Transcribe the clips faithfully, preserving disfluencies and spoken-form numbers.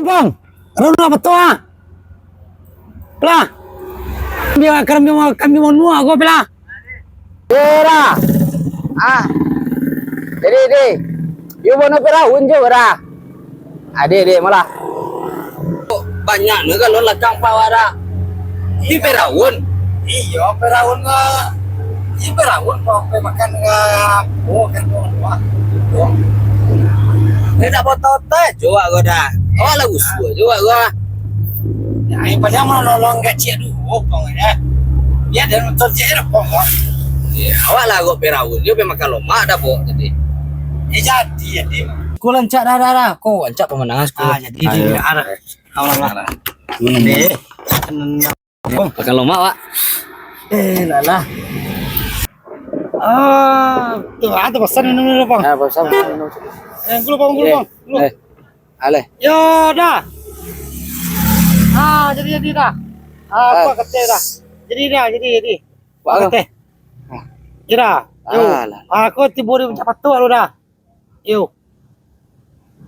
Pang, rau nak betul ah. Pelah. Biar kami mau, kami mau nuak ko pelah. Deh, dah. Ah. Jadi, deh. Yo bono peraun jo dah. Ade, ade, malah. Banyak ni kalau lakang pawa dah. Di peraun. Iyo, peraun lah. Di peraun kau pe makan ka, oh, kan kau luar. Oh. Dia tak potong teh, jawab kau dah. Awak lah usul, jawab kau. Ya, yang paling mau nolong gaji dulu, kau ya. Dia ada nonton cek dah, kau. Ya, awak lah kau peraun, dia pe makan lomak dah, kau tadi. Ya, jadi, jadi. Kau lancak dah, dah, dah. Kau lancak pemandangan, kau. Ah, jadi, jadi, dah, dah. Alah, alah. Ini. Makan lomak, Wak. Eh, lah, lah. Ah, tu, ah, tu pesan minum dulu, Bang. Ah, pesan minum. Eh, dulu, Bang, dulu, Bang. Dulu. Eh, aleh. Yo, dah. Ah, jadi, jadi dah. Ah, aku kata dah. Jadi dah, jadi, jadi. Wak, aku kata. Yo dah. Yo. Alah. Ah, aku tibo di Puncak Patuk dulu dah. Yo.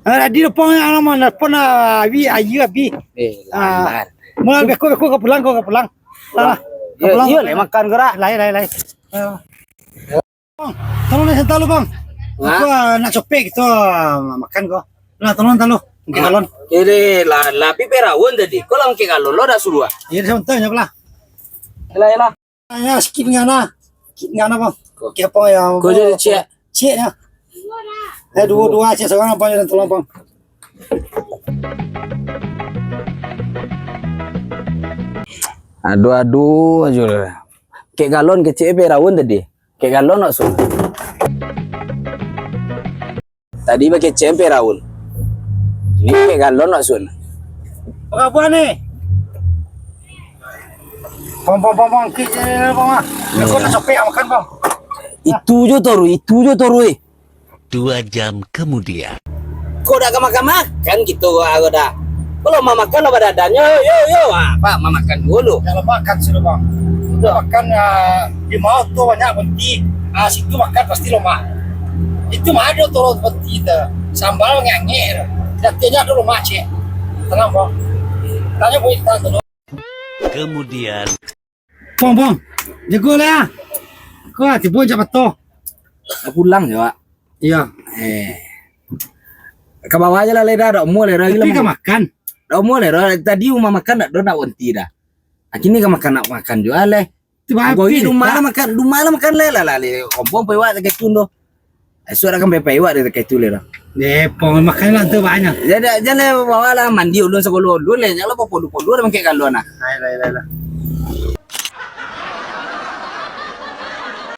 Ah, tadi telepon, ah, nama, telepon, ah, abi, ayu abi. Eh, ah, lambat. Mula beko, beko ka pulang, ko ka pulang. Lah, lah. Ka pulang. Iyo, lai makan ko dah. Lai, lai, lai. Ah. Bang, tolong lai santa lu, Bang. Hah? Aku, ah, nak copek gitu, ah, makan ko. Lah, tolong santa lu. Angkek galon. Kiri, lah, lah, pi peraun tadi. Ko lah angkek galon, lo dah suruah. Iyo, santa nyo lah. Yalah, yalah. Ya, sikit ngana. Sikit ngana, Bang. Ko. Sikit apa ya? Ko jadi ciek. Ciek ya. Eh, duo-duo ciek, surang apa yang tolong, Bang? Ado-ado ajo lah. Kek galon kecek peraun tadi. Kek galon maksud. Tadi pakai cempe Raul. Ini pakai galon nak sun. Apa buah ni? Bang, bang, bang, bang, kik je, bang, ah. Aku nak sampai makan, bang. Itu je toru, itu je toru, eh. Dua jam kemudian. Kau dah makan-makan gitu, aku dah. Kalau mau makan, lo badadan, yo, yo, yo. Ah, apa, mau makan dulu. Kalau makan sudah, bang. Makan, ah, di mau tu banyak berhenti. Ah, situ makan pasti lemak. Itu mah ada tu berhenti tu. Sambal ngangek tu. Jatuhnya ada lemak, cek. Tenang, bang. Tanya boleh tahan dulu. Kemudian. Bang, bang. Jago lah. Kau tibo cak betul. Pulang je, Wak. Iya. Eh. Ka bawah je lah, lai dah. Dak umua lai dah. Tapi ka makan. Dak umua lai dah. Tadi umua makan dak, dak nak berhenti dah. Kini ka makan, nak makan juo lai. Kau di rumah lah makan, rumah lah makan lai lah, lai. Kompong pai wak sakecun tu. Esok dah kan pai-pai wak dari sakecun lai dah. Eh, pong makan lah tu banyak. Jangan, jangan lai bawa lah mandi ulun sekolah ulun lai. Jangan lah polu-polu dah mangkek galon lah. Lai, lai, lai, lai.